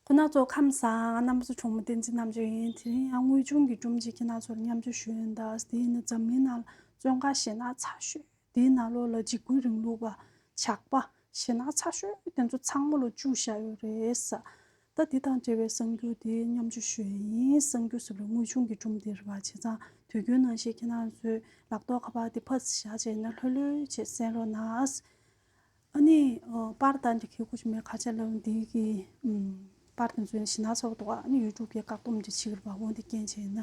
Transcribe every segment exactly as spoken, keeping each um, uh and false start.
ཁྱེད་རང་ཚོ་ཁམས་བཟང་། རྣམ་པ་ཚོ་གྲོགས་མོ་བསྟན་འཛིན་རྣམ་དཔྱོད་ཡིན། དེ་རིང་ཡང་དངོས་བྱུང་གི་སྒྲུང་ཅིག་ཁྱེད་རང་ཚོར་མཉམ་སྤྱོད་ཞུ་ཡིན། ད་དེ་ཡིན་ན་འཛམ་གླིང་ནང་ལ་བཙོན་ཁང་ཞེད་སྣང་ཚ་ཤོས་དེའི་ནང་ལོགས་ལ་འཇིགས་སྐུལ་རིང་ལུགས་པ་ཇག་པ་ཞེད་སྣང་ཚ་ཤོས་དེ་ཚོ་ཚང་མ་ལོ་བཅུག་བཞག་ཡོད་རེད་ས། ད་འདི་དང་འབྲེལ་བའི་གསར་འགྱུར་དེ་མཉམ་སྤྱོད་ཞུ་ཡ་ཡིན། གསར་འགྱུར་ཟེར་བའི་དངོས་བྱུང་གི་སྒྲུང་དེ་རེད་པ། བྱས་ཙང་དུས་རྒྱུན་ནང་བཞིན་ཁྱེད་རང་ཚོའི་ལག་ཐོག་ཁ་པར་དེ་ཕར་བཞག་བྱས་ན་ལྷོད་ལྷོད་བྱས་གསན་རོགས་གནང་། ཨ་ནི་ཨ་པར་དང་འདི་གི་ཁུ་ཆུ་མེ་ཁ་ཆ་ལབ་འདི་གི་ཨམ་པར་དེ་ཚོའི་ཞེད་སྣང་ཚ་པོ་འདུག་ཨ་ནི་ཡུ་ཊུབ་གི་བཀག་སྡོམ་ཅིག་བྱེད་ཀྱི་རེད་པ། འོ་འདི་རྐྱེན་བྱས་ན་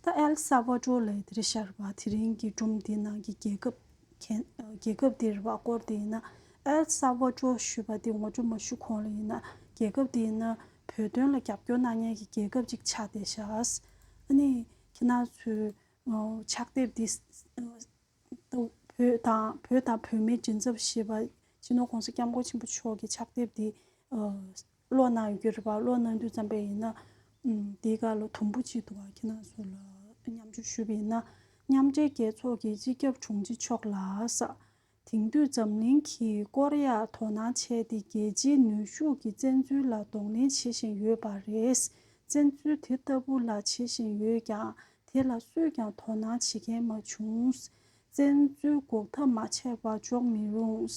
ད་ཨེལ་ས་ཝ་ཏྲོ་ལབ་དེ་རེད་ཤག་རེད་པ། དེ་རིང་གི་སྒྲུང་འདི་ནང་གི་རྒྱལ་ཁབ་གན་རྒྱལ་ཁབ་དེ་རེད་པ། སྐོར་དེ་ཡིན་ན་ཨེལ་ས་ཝ་ཏྲོ་ཞུས་པ་དེ་ངོ་སྤྲོད་མ་ཞུ་གོང་ལ་ཡིན་ན་རྒྱལ་ཁབ་དེ་ཡིན་ན་བོད་དོན་ལ་རྒྱབ་སྐྱོར་གནང་མཁན་གྱི་རྒྱལ་ཁབ་ཅིག་ཆགས་བསྡད་ཤག་ཨ་ནི་ཁྱེད་རང་ཚོའི་ཕྱག་དེབ་འདི་བོད་དང་བོད་དང་བོད་མིའི་མགྲིན་ཚབ་ཞེས་པ་སྤྱི་ནོར་༸གོང་ས་༸སྐྱབས་མགོན་ཆེན་པོ་མཆོག་གི་ཕྱག་དེབ་འདི་ཀློག་གནང་ཡོད་ཀྱི་རེད་པ། ཀློག་གནང་དུས་ཙམ་པ་ཡིན་ན་འདིའི་སྒང་ལ་དུམ་བུ་གཅིག་འདུག་ག་ཁྱེད་རང་ཚོ་ལ་མཉམ་སྤྱོད་ཞུས་པ་ཡིན་ན། མཉམ་འབྲེལ་རྒྱལ་ཚོགས་ཀྱི་སྤྱི་ཁྱབ་དྲུང་ཆེ་མཆོག་ལ་ས། དེང་དུས་འཛམ་གླིང་གིས་ཀོ་རི་ཡར་དོ་སྣང་བྱས་ཏེ་རྒྱལ་སྤྱིའི་ནུས་ཤུགས་ཀྱིས་བཙན་འཛུལ་ལ་གདོང་ལེན་བྱེད་བཞིན་ཡོད་པ་རེད། བཙན་འཛུལ་དེ་ལྟ་བུ་ལ་བྱེད་བཞིན་ཡོད་ཀྱང་དེ་ལ་སུས་ཀྱང་དོ་སྣང་བྱེད་མཁན་མ་བྱུང་། བཙན་འཛུལ་འགོག་ཐབས་མ་བྱས་པ་འཇོག་མི་རུང་།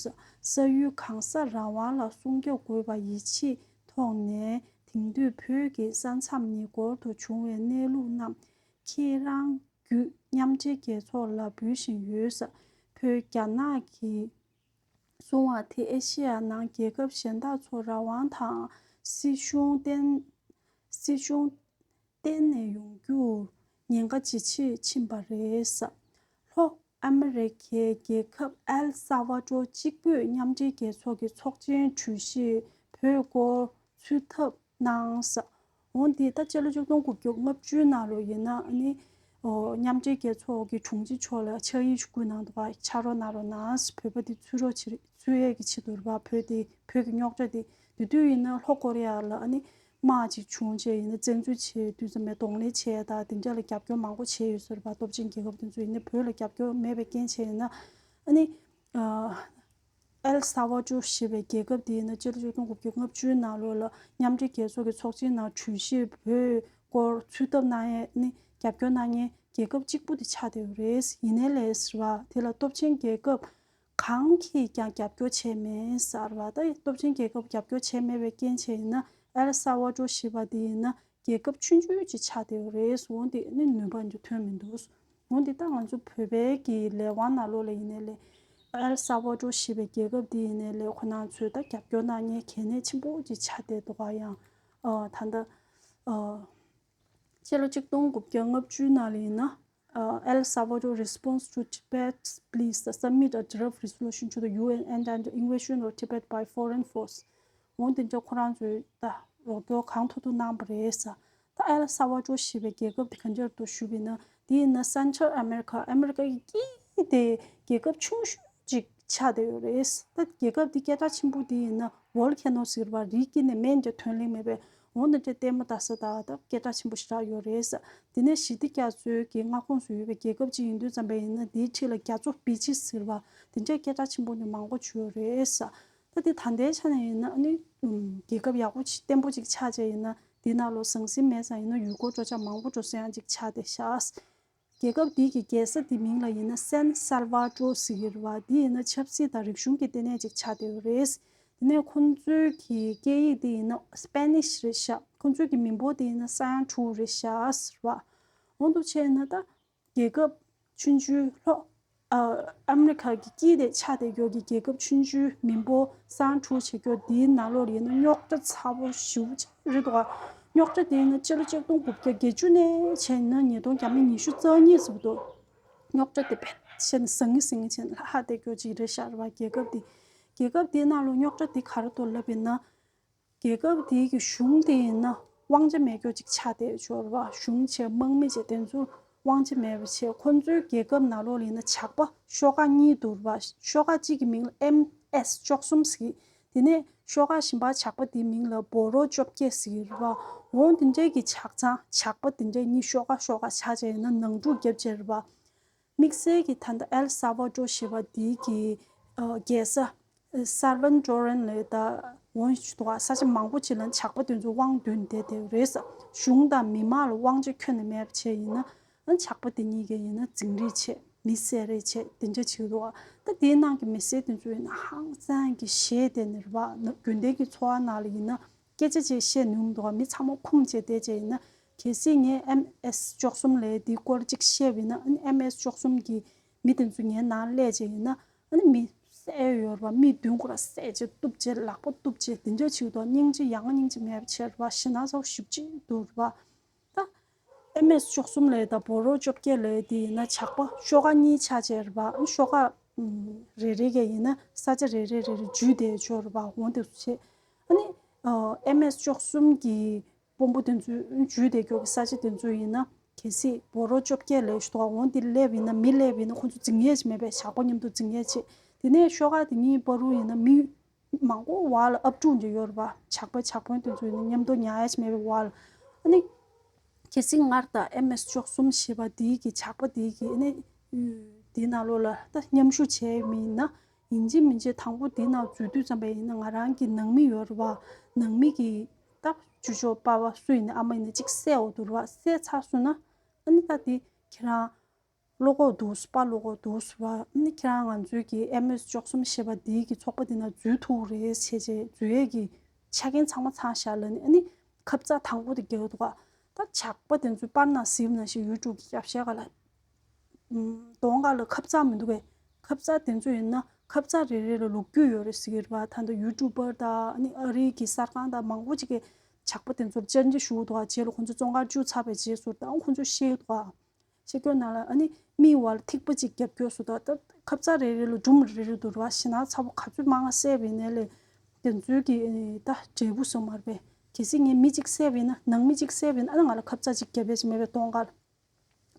ས་ཡུལ་གང་སར་རང་དབང་ལ་སྲུང་སྐྱོབ་དགོས་པ་ཡིད་ཆེས་ཐོག་ནས་དེང་དུས་བོད་ཀྱི་ས་མཚམས་ཉེ་འཁོར་དུ་བྱུང་བའི་གནས་ལུགས་རྣམས་ཁྱེད་རང་བརྒྱུད་མཉམ་འབྲེལ་རྒྱལ་ཚོགས་ལ་འབུལ་བཞིན་ཡོད། ས་བོད་རྒྱ་ནག་གིས་བཟུང་བ་དེ་ཨེ་ཤེ་ཡ་ནང་རྒྱལ་ཁབ་གཞན་དག་ཚོ་རང་དབང་དང་སྲིད་གཞུང་བརྟན་སྲིད་གཞུང་བརྟན་ནས་ཡོང་རྒྱུར་ཉེན་ཁ་ཇེ་ཆེར་ཕྱིན་པ་རེད། ལྷོ་ཨ་མི་རི་ཀའི་རྒྱལ་ཁབ་ཨེལ་ས་ཝ་ཏྲོ་གཅིག་པུས་མཉམ་འབྲེལ་རྒྱལ་ཚོགས་ཀྱི་ཚོགས་ཆེན་གྲོས་གཞིར་བོད་སྐོར་ཚུད་ཐབས་གནང་། འོན་ཏེ་ད་སྤྱི་ལོ་ཆིག་སྟོང་དགུ་བརྒྱ་ལྔ་བཅུ་ནང་ལོ་ཡིན་ན་ཨ་ནི་ཨོ་མཉམ་འབྲེལ་རྒྱལ་ཚོགས་ཀྱི་དྲུང་ཆེ་མཆོག་ལ་ཕྱག་ཡིག་ཞིག་བསྐུར་གནང་འདུག་ག་ཕྱག་རོགས་གནང་རོགས་གནང་། བོད་པ་འདི་ཚུད་རོགས་བྱེད་ཚུད་ཡས་ཀྱི་ཆེད་དུ་རེད་པ། བོད་འདི་བོད་ཀྱི་རྙོག་དྲ་འདི་དེ་དུས་ཡིན་ན་ལྷོ་ཀོ་རི་ཡ་ལ་ཨ་ནི་དམག་ཅིག་བྱུང་བྱས་ཡིན་ན་བཙན་འཛུལ་བྱས་དུས་ཙམ་པའི་གདོང་ལེན་བྱས་དང་དེ་འདྲ་ལ་རྒྱབ་སྐྱོར་མང་པོ་བྱས་ཡོད་ས་རེད་པ། སྟོབས་ཆེན་རྒྱལ་ཁབ་དེ་ཚོ་ཡིན་ན་བོད་ལ་རྒྱབ་སྐྱོར་མེད་པའི་རྐྱེན་བྱས་ཡིན་ན་ཨ་ནི་ཨ། ཨེལ་ས་ཝ་ཏྲོ་ཞེས་པའི་རྒྱལ་ཁབ་དེ་ཡིན་ན་སྤྱི་ལོ་ཆིག་སྟོང་དགུ་བརྒྱ་ལྔ་བཅུའི་ནང་ལོགས་ལ་མཉམ་འབྲེལ་རྒྱལ་ཚོགས་ཀྱི་ཚོགས་ཆེན་ནང་གྲོས་གཞིར་བོད་སྐོར་ཚུད་ཐབས་གནང་ཡས་ནི་རྒྱབ་སྐྱོར་གནང་མཁན་རྒྱལ་ཁབ་གཅིག་པུ་དེ་ཆགས་བསྡད་ཡོད་རེད། ཡིན་ནའི་ལས་ཟེར་བ་དེ་ལ་སྟོབས་ཆེན་རྒྱལ་ཁབ་གང་གིས་ཀྱང་རྒྱབ་སྐྱོར་བྱས་མེད་ཟེར་བ། ད་སྟོབས་ཆེན་རྒྱལ་ཁབ་རྒྱབ་སྐྱོར་བྱས་མེད་པའི་རྐྱེན་བྱས་ཡིན་ན་ཨེལ་ས་ཝ་ཏྲོ་ཞེས་པ་དེ་ཡིན་ན་རྒྱལ་ཁབ་ཆུང་ཆུང་ཅིག་ཆགས་བསྡད་ཡོད་རེད། འོན་ཏེ་ནི་ནུས་པ་འདི་ཐོན་མི་འདུག་འོན་ཏེ་ད་ང་ཚོ་བོད་པའི་གི་ལས་དབང་ནང་ལོགས་ལ་ཡིན་ནའི་ལས་ཨེལ་ས་ཝ་ཏྲོ་ཞེས་པའི་རྒྱལ་ཁབ་འདི་ཡིན་ནའི་ལས་ཁོ་རང་ཚོས་ད་རྒྱབ་སྐྱོར་གནང་མཁན་གལ་གནད་ཆེན་པོ་ཅིག་ཆགས་བསྡད་འདུག་ག་ཡང་ཨ་ད་ལྟ་ཨ་སྤྱི་ལོ་ཆིག་སྟོང་དགུ་བརྒྱ་ལྔ་བཅུ་ནང་ལ་ཡིན་ན་ཨ་El Salvador response to Tibet's pleas to submit a draft resolution to the U N ending the invasion of Tibet by foreign force. འོན་ཏེ་འདྲ་ཁོ་རང་ཚོས་ད་རོགས་སྐྱོར་གང་ཐུབ་ཐུབ་གནང་པ་རེད་ས། ད་ཨེལ་ས་ཝ་ཏྲོ་ཞེས་པའི་རྒྱལ་ཁབ་དེ་ག་འདྲ་འདུག་ཞུས་པ་ཡིན་ན་དེ་ཡིན་ན་Central America ཨ་མི་རི་ཀ་གི་དཀྱིལ་དེ་རྒྱལ་ཁབ་ཆུང་ཤོས་ཅིག་ཆགས་བསྡད་ཡོད་རེད། ད་རྒྱལ་ཁབ་དེ་སྐད་གྲགས་ཆེན་པོ་དེ་ཡིན་ན་volcano ཟེར་བ་རིའི་དཀྱིལ་ནས་མེ་འདྲ་ཐོན་གླིང་མེད་པས། འོ་འདི་འདྲ་ལྟད་མོ་ལྟ་ས་དང་ད་སྐད་གྲགས་ཆེན་པོ་ཞེ་དྲག་ཡོད་རེད། དེ་ནས་ཞི་བདེ་རྒྱ་མཚོའི་གི་མངའ་ཁོངས་སུ་ཡོད་པའི་རྒྱལ་ཁབ་ཅིག་ཡིན་དུས་ཙམ་པ་ཡིན་ན་དེའི་འཁྲིས་ལ་རྒྱ་མཚོ་བི་ཇི་ཟེར་བ་དེ་འདྲའི་སྐད་གྲགས་ཆེན་པོ་ནི་མང་པོ་བྱུང་ཡོད་རེད། ད་དེ་ད་ལྟའི་ཆ་ནས་ཡིན་ན་ཨ་ནི་ཨུམ་རྒྱལ་ཁབ་ཡག་པོ་ཅིག་བརྟན་པོ་ཅིག་ཆགས་བྱས་ཡིན་ན་དེ་ནང་ལོ་ཟང་ཟིང་མེད་ཙང་ཡིན་ན་ཡུལ་སྐོར་འགྲོ་འཆར་མང་པོ་འགྲོ་ས་ཡང་ཅིག་ཆགས་བསྡད་ཤག་རྒྱལ་ཁབ་འདི་གི་རྒྱལ་ས་འདི་མིང་ལ་ཡིན་ན་San Salvador ཟེར་གྱི་རེད་བ། འདི་ཡིན་ན་ཆབ་སྲིད་དང་རིག་གཞུང་གི་ལྟེ་གནས་ཅིག་ཆགས་བསྡད་ཡོད་རེད། དེ་ནས་ཁོང་ཚོའི་གི་སྐད་ཡིག་འདི་ཡིན་ན་Spanish རེད་ཤག་ཁོང་ཚོའི་གི་མི་འབོར་འདི་ཡིན་ན་ས་ཡ་དྲུག་རེད་ཤག་ཟེར་བ། འོ་འདུག་བྱས་ན་ད་རྒྱལ་ཁབ་ཆུང་ཆུང་ལྷོ་ཨ་ཨ་མི་རི་ཁ་གི་དཀྱིལ་དེ་ཆགས་བསྡད་ཡོད་ཀྱི་རྒྱལ་ཁབ་ཆུང་ཆུང་མི་འབོར་ས་ཡ་དྲུག་བྱེད་ཀྱོག་འདིའི་ནང་ལོགས་ལ་ཡིན་ན་རྙོག་དྲ་ཚ་པོ་ཞེ་པོ་ཅིག་རེད་འདུག་ག་རྙོག་དྲ་དེ་ཡིན་ན་སྤྱི་ལོ་ཆིག་སྟོང་དགུ་བརྒྱ་བརྒྱད་ཅུ་ནས་བྱས་ན་ཉིས་སྟོང་བརྒྱ་མེད་ཉི་ཤུ་རྩ་གཉིས་ཟེར་འདུག་རྙོག་དྲ་དེ་བེད་བྱས་ནས་ཟང་ངེ་ཟིང་ངེ་བྱས་ནས་ལྷག་བསྡད་ཀྱོག་ཅིག་རེད་ཤག་རེད་བ། རྒྱལ་ཁབ་དེ་རྒྱལ་ཁབ་དེའི་ནང་ལོགས་རྙོག་དྲ་དེ་ག་རེ་འདུག་ལབ་ཡིན་ན། རྒྱལ་ཁབ་དེའི་གི་གཞུང་དེ་ཡིན་ན་དབང་ཆ་མེད་ཀྱོག་ཅིག་ཆགས་བསྡད་ཡོད་རེད་བ། གཞུང་བྱས་དམག་མི་བྱས་དེ་ཚོ་དབང་ཆ་མེད་པ་བྱས། ཁོང་ཚོའི་རྒྱལ་ཁབ་ནང་ལོགས་ལ་ཡིན་ན་ཇག་པ་ཤོག་ཁག་གཉིས་འདུག་རེད་བ། ཤོག་ཁག་གཅིག་གི་མིང་ལ་ཨེམ་ཨེས་བཅུ་གསུམ་ཟེར་གི། དེ་ནས་ཤོག་ཁག་གཞན་པ་ཇག་པ་དེའི་མིང་ལ་བོ་རོ་བཅོ་བརྒྱད་ཟེར་གི་རེད་བ། འོ་དེ་འདྲའི་གི་ཇག་ཚང་ཇག་པ་དེ་འདྲའི་གཉིས་ཤོག་ཁག་ཤོག་ཁག་ཆགས་བྱས་ཡིན་ན་ནང་འཁྲུག་བརྒྱབ་བྱས་རེད་བ། དམིགས་བསལ་གྱི་ད་ལྟ་ཨེལ་ས་ཝ་ཏྲོ་ཞེས་པ་འདིའི་གི་ཨ་རྒྱལ་ས་སར་ཝན་ཏྲོ་རན་ལ་ད་ འོང་ཞིག་འདུག་ག་ས་ཆ་མང་པོ་ཅིག་ལ་ཕྱག་པ་དེ་ཚོ་དབང་བསྡུས་བསྡད་བསྡད་རེད་ས། གཞུང་དང་མི་མང་ལ་དབང་ཆ་ཁྱོན་ནས་མེད་པ་བྱས་ཡིན་ན། ཨ་ནི་ཕྱག་པ་དེ་གཉིས་ཀས་ཡིན་ན་འཛིང་རེས་བྱས། མི་བསད་རེས་བྱས། དེ་འདྲ་བྱེད་འདུག་ག་ད་དེའི་ནང་གི་མི་སེར་དེ་ཚོ་ཡིན་ན་ཧང་སང་གི་ཞེད་བསྡད་ནས་རེད་པ། རྒྱུན་ལྡན་གྱི་འཚོ་བ་ནང་ལ་ཡིན་ན་སྐད་ཆ་ཅིག་བཤད་ནུས་མི་འདུག་ག་མི་ཚང་མ་འཁུམས་བྱས་བསྡད་བྱས་ཡིན་ན། གལ་སྲིད་ངས་ཨེམ་ཨེས་བཅུ་གསུམ་ལབ་དེའི་སྐོར་ཅིག་བཤད་པ་ཡིན་ན། ཨ་ནི་ཨེམ་ཨེས་བཅུ་གསུམ་གྱི་མི་དེ་ཚོ་ངའི་ནང་སླེབས་བྱས་ཡིན་ན། ཨ་ནི་མི་བསད་ཡོད་རེད་པ། མི་མདུན་སྐོར་བསད་བྱས་གཏུབ་བྱས་ལག་པ་གཏུབ་བྱས་དེ་འདྲ་བྱེད་འདུག་སྙིང་རྗེ་ཡང་སྙིང་རྗེ་མེད་པ་བྱས་རེད་པ། ཞེད་སྣང་ཚ་པོ་ཞེ་པོ་ཅིག་འདུག་རེད་པ། ད་ཨེམ་ཨེས་བཅུ་གསུམ་ལབ་དང་སྦོ་རོ་བཅོ་བརྒྱད་ལབ་དེ་ཡིན་ན་ཇག་པ་ཤོག་ཁ་གཉིས་ཆགས་བྱས་རེད་པ། ཤོག་ཁ་ཨམ་རེ་རེ་གས་ཡིན་ན་ས་ཆ་རེ་རེ་རེ་རེ་འཇུས་བསྡད་ཆོག་རེད་པ། འོང་དེ་ཚོ་བྱས། ཨ་ནི་ཨེམ་ཨེས་བཅུ་གསུམ་གྱི་དཔོན་པོ་དེ་ཚོས་འཇུས་བསྡད་རྒྱུ་གི་ས་ཆ་དེ་ཚོ་ཡིན་ན། གལ་སྲིད་སྦོ་རོ་བཅོ་བརྒྱད་ལབ་ཞིག་འདུག་ག་འོང་དེ་སླེབས་ཡིན་ན། མི་སླེབས་ཡིན་ན་ཁོ་ཚོ་འཛིང་ཡས་ཅིག་མེད་པས། ཇག་པ་མཉམ་དུ་འཛིང་ཡས་ཅིག་དེ་ནས་ཤོག་ཁ་དེ་གཉིས་བར་དུ་ཡིན་ན་མི་མང་པོ་བར་ལ་ཨབ་ཕྲུག་འདྲ་ཡོད་རེད་པ། ཇག་པ་ཇག་དཔོན་དེ་ཚོ་ཡིན་ན་མཉམ་དུ་ཉར་ཡས་ཅིག་མེད་པའི་བར་ལ། ཨ་ནི་གལ་སྲིད་སྔར་ད་ཨེམ་ཨེས་བཅུ་གསུམ་ཞེས་པ་དེའི་གི་ཇག་པ་དེའི་གི་ཨ་ནི་དེའི་ནང་ལོགས་ལ་ད་མཉམ་ཞུགས་བྱས་མི་ཡིན་ན། ཡིན་གཅིག་མིན་གཅིག་དང་པོ་དེའི་ནང་འཛུལ་དུས་ཙམ་པ་ཡིན་ན། ང་རང་གི་ནང་མི་ཡོད་རེད་པ། ནང་མི་གི་ད་ཅོ་ཅོ་པ་པ་སུ་ཡིན་ན་ཨ་མ་ཡིན་ན་གཅིག་བསད་འོ་འདུག་རེད་པ། བསད་ཚར་སོང་ན། ཨ་ནི་ད་དེ་ཁྱེད་རང་བློ་ཁོག་འདུག་པ། བློ་ཁོག་འདུག་པ། ཨ་ནི་ཁྱེད་རང་ང་ཚོའི་གི་ཨེམ་ཨེས་བཅུ་གསུམ་ཞེས་པ་འདིའི་གི་ཚོགས་པ་འདི་ནང་འཛུལ་ཐུབ་རེད་བྱས་བྱས། འཛུལ་ཡས་ཀྱི་ཆ་རྐྱེན་ཚང་མ་ཚང་བཞག་ལབ་ནས། ཨ་ནི་ཁབ་ཚ་དང་པོ་དེ་རྒྱག་འདུག་ག་ད་ཇག་པ་དེ་ཚོའི་པར་ནང་གཟིགས་ན་ཞིག་ཡུ་ཊུབ་གི་རྒྱབ་ཤ་ག་ལ། ཨམ་གདོང་ཁ་ལ་ཁབ་ཚ་མི་འདུག་གས། ཁབ་ཚ་དེ་ཚོ་ཡིན་ན་ཁབ་ཚ་རེ་རེ་ལ་ལོ་རྒྱུས་ཡོད་རེད་ཟེར་གྱི་རེད་པ། ད་ལྟ་ཡུ་ཊུབ་པར་དང་། ཨ་ནི་ཨ་རིའི་གི་གསར་ཁང་དང་མང་པོ་ཅིག་གིས་ཇག་པ་དེ་ཚོར་བཅར་འདྲི་ཞུ་འདུག་ག་བྱས་ལ་ཁོང་ཚོ་བཙོན་ཁང་བཅུག་ཚར་བའི་རྗེས་སུ་ད་ཁོང་ཚོས་བཤད་འདུག་ག་བཤད་རྒྱུ་ནང་ལ། ཨ་ནི་མིའི་བར་ལ་ཐིགས་པ་ཅིག་བརྒྱབ་རྒྱུ་སུ་ད། ད་ཁབ་ཚ་རེ་རེ་ལ་སྒྲོམ་རེ་རེ་འདུག་རེད་པ། ཞེད་སྣང་ཚ་པོ། ག་ཚོད་མང་ང་བསད་པ་ཡིན་ནའི་ལས་དེ་ཚོའི་གི་ད་འབྲས་བུ་སོང་མ་རེད་པས། གལ་སྲིད་ངས་མི་གཅིག་བསད་པ་ཡིན་ན། ནང་མི་གཅིག་བསད་པ་ཡིན་ན། ཨ་ནི་ང་ལ་ཁབ་ཚ་ཅིག་བརྒྱབ་ཡས་ཅིག་མེད་པས། གདོང་ཁ་ལ།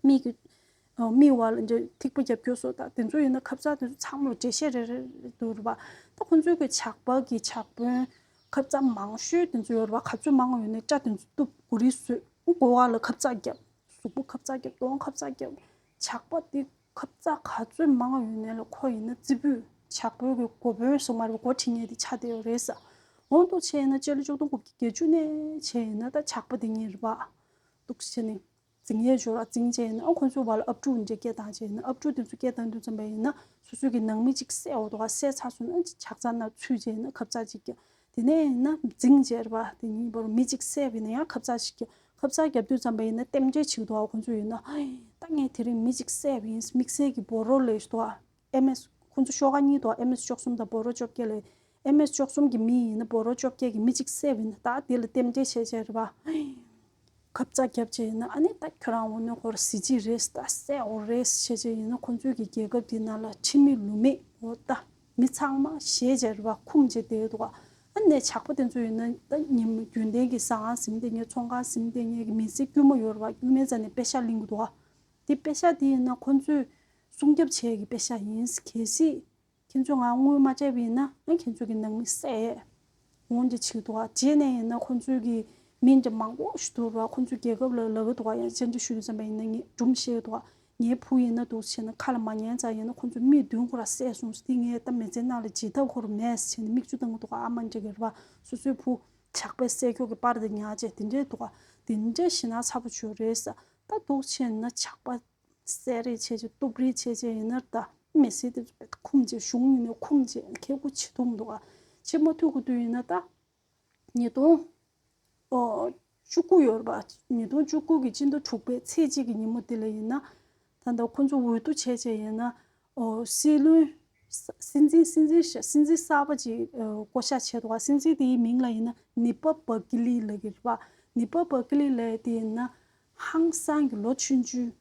མིག་གི་ཨ་མིག་བར་ལ་འདྲ་ཐིགས་པ་རྒྱབ་རྒྱུ་སོགས་དང་དེ་ཚོ་ཡིན་ན། ཁབ་ཚ་དེ་ཚོ་ཚང་མ་ལ་འགྲེལ་བཤད་རེ་རེ་འདུག་རེད་པ། ད་ཁོང་ཚོའི་གི་ཇག་པ་གི་ཇག་དཔོན་ཁབ་ཚ་མང་ཤོས་དེ་ཚོ་ཡོད་རེད་པ། ག་ཚོད་མང་ཡོད་ནའི་སྐྲ་དེ་ཚོ་གཏུབ། མགོ་རིལ་བཟོས། མགོ་བ་ལ་ཁབ་ཚ་བརྒྱབ། གཟུགས་པོ་ཁབ་ཚ་བརྒྱབ། གདོང་ཁབ་ཚ་བརྒྱབ། ཇག་པ་དེ་ཁབ་ཚ་ག་ཚོད་མང་ཡོད་ནའི་ལ་ཁོ་ཡིན་ན་རྩེ་ཕུད་ཇག་པོའི་གི་འགོ་དཔོན་སོང་མ་རེད་པ། འགོ་ཁྲིད་མཁན་དེ་ཆགས་བསྡད་ཡོད་རེད་ས། འོ་འདུག་བྱས་ཡིན་ན་སྤྱི་ལོ་ཆིག་སྟོང་དགུ་བརྒྱ་བརྒྱད་ཅུ་ནས་བྱས་ཡིན་ན་ད་ཇག་པ་དེ་གཉིས་རེད་པ། འདུག་བྱས་ནས་འཛིང་ཡས་འབྱོར་ར་འཛིང་བྱས་ཡིན་ན། ཨ་ཁོང་ཚོའི་བར་ལ་ཨབ་ཕྲུག་འདྲ་སྐད་བཏང་བྱས་ཡིན་ན། ཨབ་ཕྲུག་དེ་ཚོ་སྐད་བཏང་དུས་ཙམ་པ་ཡིན་ན། སོ་སོའི་གི་ནང་མི་གཅིག་བསད་འོ་འདུག་ག་བསད་ཚར་སོང་ན་ཇག་ཚ་ནང་ཚུད་བྱས་ཡིན་ན་ཁབ་ཚ་གཅིག་རྒྱག་དེ་ནས་ཡིན་ན་འཛིང་བྱས་རེད་པ། དེ་གཉིས་བར་མི་གཅིག་བསད་པ་ཡིན་ན་ཡང་ཁབ་ཚ་གཅིག་རྒྱག་ཁབ་ཚ་རྒྱབ་དུས་ཙམ་པ་ཡིན་ན་རྟེན་འབྲེལ་བྱེད་འདུག་ག་ཁོང་ཚོ་ཡིན་ན། ཧའི། ད་ངས་དེ་རིང་མི་གཅིག་བསད་པ་ཡིན། དམིགས་བསལ་གྱི་སྦོ་རོ་ལབ་ཞིག་འདུག་ག་ཨེམ་ཨེས། ཁོང་ཚོ་ཤོག་ཁ་གཉིས་འདུག་ག་ཨེམ་ཨེས་བཅུ་གསུམ་དང་སྦོ་རོ་བཅོ་བརྒྱད་ལབ། ཨེམ་ཨེས་བཅུ་གསུམ་གྱི་མི་ཡིན་ན་སྦོ་རོ་བཅོ་བརྒྱད་ཀྱི་མི་གཅིག་བསད་པ་ཡིན་ན། ད་དེ་ལ་རྟེན་འབྲེལ་བྱས་བྱས་རེད་པ། ཧའི། ཁབ་ཚ་བརྒྱབ་བྱས་ཡིན་ན། ཨ་ནི་ད་ཁྱོད་རང་འོ་ནི་ཧོར་གཟི་བརྗིད་རེད། ད་བསད་འོ་རེད་བྱས་བྱས་ཡིན་ན། ཁོང་ཚོའི་གི་རྒྱལ་ཁབ་དེ་ནང་ལ་ཁྲིམས་མེད་ལུགས་མེད་འོ་ད་མི་ཚང་མ་ཞེད་བྱས་རེད་པ། འཁུམས་བྱས་བསྡད་འདུག་ག་ཨ་ནི་ཇག་པ་དེ་ཚོ་ཡིན་ན་ད་ཉིན་རྒྱུན་ལྡན་གྱི་ཟ་ཁང་ཟིན་བསྡད་མཁན། ཚོང་ཁང་ཟིན་བསྡད་མཁན་གྱི་མི་ཚེ་དཀྱུས་མ་ཡོད་རེད་པ། དཀྱུས་མའི་རྩ་ནས་པེ་ཤག་ལེན་གྱི་འདུག་ག་དེ་པེ་ཤག་དེ་ཡིན་ན་ཁོང་ཚོས་སྲུང་སྐྱོབ་བྱེད་ཀྱི་པེ་ཤག་ཡིན། གལ་སྲིད་ཁྱེད་ཚོས་ང་དངུལ་མ་སྤྲད་པ་ཡིན་ན། ཨ་ཁྱེད་ཚོ་གི་ནང་མི་བསད་ཡས། འོ་འདི་བྱེད་ཀྱི་འདུག་ག་རྗེས་ནས་ཡིན་ན་ཁོང་ཚོའི་གི་མི་འདྲ་མང་པོ་ཞིག་འདུག་ར། ཁོང་ཚོའི་རྒྱལ་ཁབ་ལ་ལབ་ཀྱི་འདུག་ག་ཡང་བཅར་འདྲི་ཞུ་དུས་ཙམ་པ་ཡིན་ན། ངས་སྒྲུང་བཤད་ཀྱི་འདུག་ག་ངའི་བུ་ཡིན་ན་འདུག་བྱས་ན་ཁ་ལ་མ་ཉན་ཙང་ཡིན་ན་ཁོང་ཚོ་མི་བདུན་ཁོ་ར་བསད་སོང་ཟེར། དེ་ངས་ད་མི་ཚེ་ནང་ལ་བརྗེད་ཐབས་ཁོ་ར་མེད་ཟེར་བྱས་ནས་མིག་ཆུ་བཏང་གི་འདུག་ག་ཨ་མ་འདྲ་གི་ར་བ། སོ་སོའི་བུ་ཇག་པས་བསད་ཀྱོག་གི་པར་དེ་ཉར་བྱས་དེ་འདྲས་འདུག་ག་དེ་འདྲས་ཞེད་སྣང་ཚ་པོ་བྱུང་རེད་ས། ད་འདུག་བྱས་ན་ཇག་པ་བསད་རེས་བྱས་བྱས། གཏུབ་རེས་བྱས་བྱས་ཡིན་ན་ད་མི་སེར་དེ་ཚོ་དཔེ་འཁུམས་བྱས། གཞུང་ཡིན་ནའི་འཁུམས་བྱས། ཁེ་གུ་བྱེད་ཐུབ་མི་འདུག་ག་བྱེད་མ་ཐུབ་དགོས་དུས་ཡིན་ན། ད་ཉིས་སྟོང་ཨོ་བཅུ་དགུ་ཡོད་རེད་པ། ཉིས་སྟོང་བཅུ་དགུ་གི་སྤྱི་ཟླ་དྲུག་པའི་ཚེས་གཅིག་གི་ཉིན་མོ་དེ་ལ་ཡིན་ན། ད་ལྟ་ཁོ་ཚོ་འོས་བསྡུ་བྱས་བྱས་ཡིན་ན། ཨོ་སྲིད་བློན། ས་སྲིད་འཛིན། སྲིད་འཛིན་ཤ- སྲིད་འཛིན་གསར་པ་ཅིག་ཨོ་བསྐོ་བཞག་བྱས་འདུག་ག་སྲིད་འཛིན་དེའི་མིང་ལ་ཡིན་ན་ནི་པ་བ་ཀི་ལི་ལབ་ཀྱི་རེད་པ། ནི་པ་བ་ཀི་ལི་ལབ་དེ་ཡིན་ན་ཧང་སང་གི་ལོ་ཆུང་ཆུང་།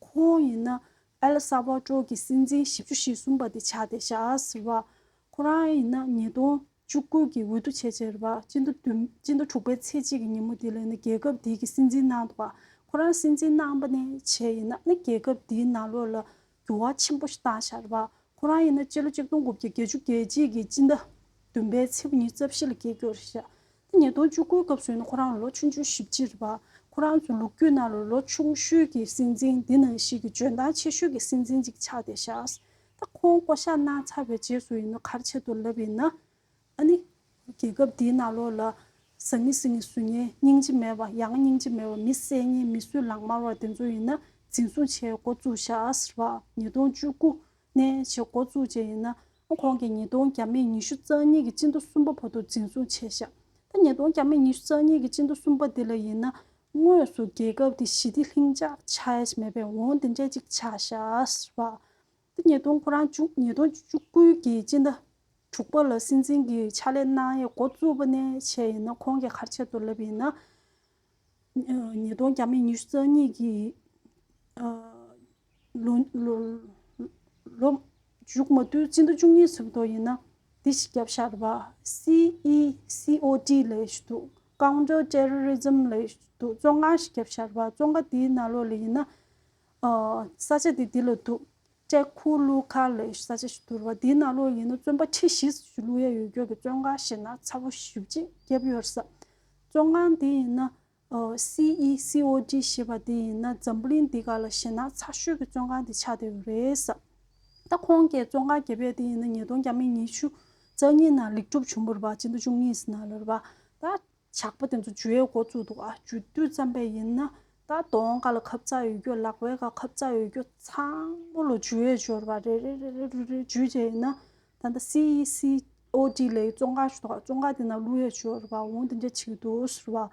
ཁོང་ཡིན་ན་ཨེལ་ས་བ་ཏྲོ་གི་སྲིད་འཛིན་བཞི་བཅུ་ཞེ་གསུམ་པ་དེ་ཆགས་བསྡད་ཤག་ཟེར་བ། ཁོ་རང་ཡིན་ན་ཉིས་སྟོང་བཅུ་དགུ་གི་འོས་བསྡུ་བྱས་བྱས་རེད་པ། སྤྱི་ཟླ་བདུན། སྤྱི་ཟླ་དྲུག་པའི་ཚེས་གཅིག་གི་ཉིན་མོ་དེ་ལ་ཡིན་ན་རྒྱལ་ཁབ་དེའི་གི་སྲིད་འཛིན་གནང་འདུག་ག་ཁོ་རང་སྲིད་འཛིན་གནང་པ་ནས་བྱས་ཡིན་ན་ནི་རྒྱལ་ཁབ་དེའི་ནང་ལོགས་ལ་འགྱུར་བ་ཆེན་པོ་ཞིག་བཏང་ཤག་རེད་པ། ཁོ་རང་ཡིན་ན་སྤྱི་ལོ་ཆིག་སྟོང་དགུ་བརྒྱ་བརྒྱད་ཅུ་གྱ་གཅིག་གི་སྤྱི་ཟླ་བདུན་པའི་ཚེས་པ་ཉི་ཤུ་རྩ་བཞི་ལ་སྐྱེས་རྒྱུ་རེད་ཤག་ད་ཉིས་སྟོང་བཅུ་དགུའི་སྐབས་སུ་ཡིན་ན་ཁོ་རང་ལོ་ཆུང་ཆུང་བཞི་བཅུ་རེད་པ། ཁོ་རང་ཚོ་ལོ་རྒྱུས་ནང་ལ་ལོ་ཆུང་ཤོས་ཀྱི་སྲིད་འཛིན། འདི་ནང་བཞིན་གྱི་འཇོན་ཐང་ཆེ་ཤོས་ཀྱི་སྲིད་འཛིན་ཅིག་ཆགས་བསྡད་ཤག་ད་ཁོང་བསྐོ་བཞག་གནང་ཚར་བའི་རྗེས་སུ་ཡིན་ན་ག་རེ་བྱས་འདུག་ལབ་ཡིན་ན། ཨ་ནི་ རྒྱལ་ཁབ་འདིའི་ནང་ལོགས་ལ་ཟང་ངེ་ཟིང་ངེ་བཟོ་མཁན། སྙིང་རྗེ་མེད་པ། ཡ་ང་སྙིང་རྗེ་མེད་པ། མི་བསད་མཁན། མི་གསོད་ལག་དམར་བ་དེ་ཚོ་ཡིན་ན་འཛིན་བཟུང་བྱེད་འགོ་བཙུགས་ཤག་ཟེར་བ། ཉིས་སྟོང་བཅུ་དགུ་ནས་བྱེད་འགོ་བཙུགས་བྱས་ཡིན་ན། ཁོང་གིས་ཉིས་སྟོང་བརྒྱ་མེད་ཉི་ཤུ་རྩ་གཉིས་ཀྱི་སྤྱི་ཟླ་གསུམ་པ་བར་དུ་འཛིན་བཟུང་བྱས་ཤག་ད་ཉིས་སྟོང་བརྒྱ་མེད་ཉི་ཤུ་རྩ་གཉིས་ཀྱི་སྤྱི་ཟླ་གསུམ་པ་འདི་ལ་ཡིན་ན། དངོས་སུ་རྒྱལ་ཁབ་འདི་ཞི་བདེ་ལྷིང་འཇགས་ཆགས་ཡ་ཞིག་མེད་པའི་འོང་དེ་འདྲ་ཅིག་ཆགས་ཤག་ཟེར་བ། ད་ཉིས་སྟོང་ཁོ་རང་བཅུ། ཉིས་སྟོང་བཅུ་དགུ་གི་སྤྱི་ཟླ་དྲུག་པ་ལ་སྲིད་འཛིན་གྱི་ཕྱག་ལས་གནང་ཡས་འགོ་བཙུགས་པ་ནས་བྱས་ཡིན་ན། ཁོང་གིས་ག་རེ་བྱས་འདུག་ལབ་ཡིན་ན། ཉིས་སྟོང་བརྒྱ་མེད་ཉི་ཤུ་རྩ་གཉིས་ཀྱི་ཨ་ལོ་ལོ་ལོ་མཇུག་མ་བསྡུས་སྤྱི་ཟླ་བཅུ་གཉིས་ཚུད་དོ་ཡིན་ན། འདི་ཞིག་བརྒྱབ་ཤག་རེད་པ། སི་ཨི་སི་ཨོ་ཌི་ལབ་ཞིག་འདུག Counter Terrorism ལབ་ཞིག་འདུག་བཙོན་ཁང་ཞིག་བརྒྱབ་ཤག་རེད་པ། བཙོན་ཁང་འདིའི་ནང་ལོགས་ལ་ཡིན་ན། ཨ་ས་ཆ་འདི་འདི་ལ་འདུག་ཀྲེ་ཁུ་ལུ་ཁ་ལབ་ས་ཆ་ཞིག་འདུག་རེད་པ། འདིའི་ནང་ལོགས་ཡིན་ན་བཙོན་པ་ཁྲི་བཞི་ཙམ་ཞིག་བླུག་ཡ་ཡོད་རྒྱུ་གི་བཙོན་ཁང་ཞེད་སྣང་ཚ་པོ་ཞེ་པོ་ཅིག་བརྒྱབ་ཡོད་རེད་ས། བཙོན་ཁང་འདི་ཡིན་ན། ཨོ། སི་ཨི་སི་ཨོ་ཌི་ཞེས་པ་དེ་ཡིན་ན་འཛམ་བུ་གླིང་འདི་ག་ལ་ཞེད་སྣང་ཚ་ཤོས་ཀྱི་བཙོན་ཁང་དེ་ཆགས་བསྡད་ཡོད་རེད་ཟེར། ད་ཁོང་གིས་བཙོན་ཁང་བརྒྱབ་ཡས་དེ་ཡིན་ན་ཉིས་སྟོང་བརྒྱ་མེད་ཉི་ཤུ་རྩ་གཉིས་ནང་ལེགས་གྲུབ་བྱུང་བ་རེད་པ། སྤྱི་ཟླ་བཅུ་གཉིས་ནང་ལ་རེད་པ། ད་ཇག་པ་དེ་ཚོ་འཇུ་ཡས་འགོ་བཙུགས་འདུག་ཨ། འཇུ་དུས་ཙམ་པ་ཡིན་ན། ད་གདོང་ག་ལ་ཁབ་ཚག་ཡོད་རྒྱུ། ལག་པའི་ཁ་ཁབ་ཚག་ཡོད་རྒྱུ་ཚང་མ་ལོ་འཇུ་ཡས་འབྱོར་བ་རེ་རེ་རེ་རེ་རེ་རེ་འཇུས་བྱས་ཡིན་ན། ད་ལྟ་སི་ཨི་སི་ཨོ་ཌི་ལབ་བཙོན་ཁང་ཞིག་འདུག་ཨ། བཙོན་ཁང་དེ་ནང་བླུག་ཡས་འབྱོར་བ། འོང་དེ་འདྲ་བྱེད་ཀྱི་འདུག་ཟེར་བ།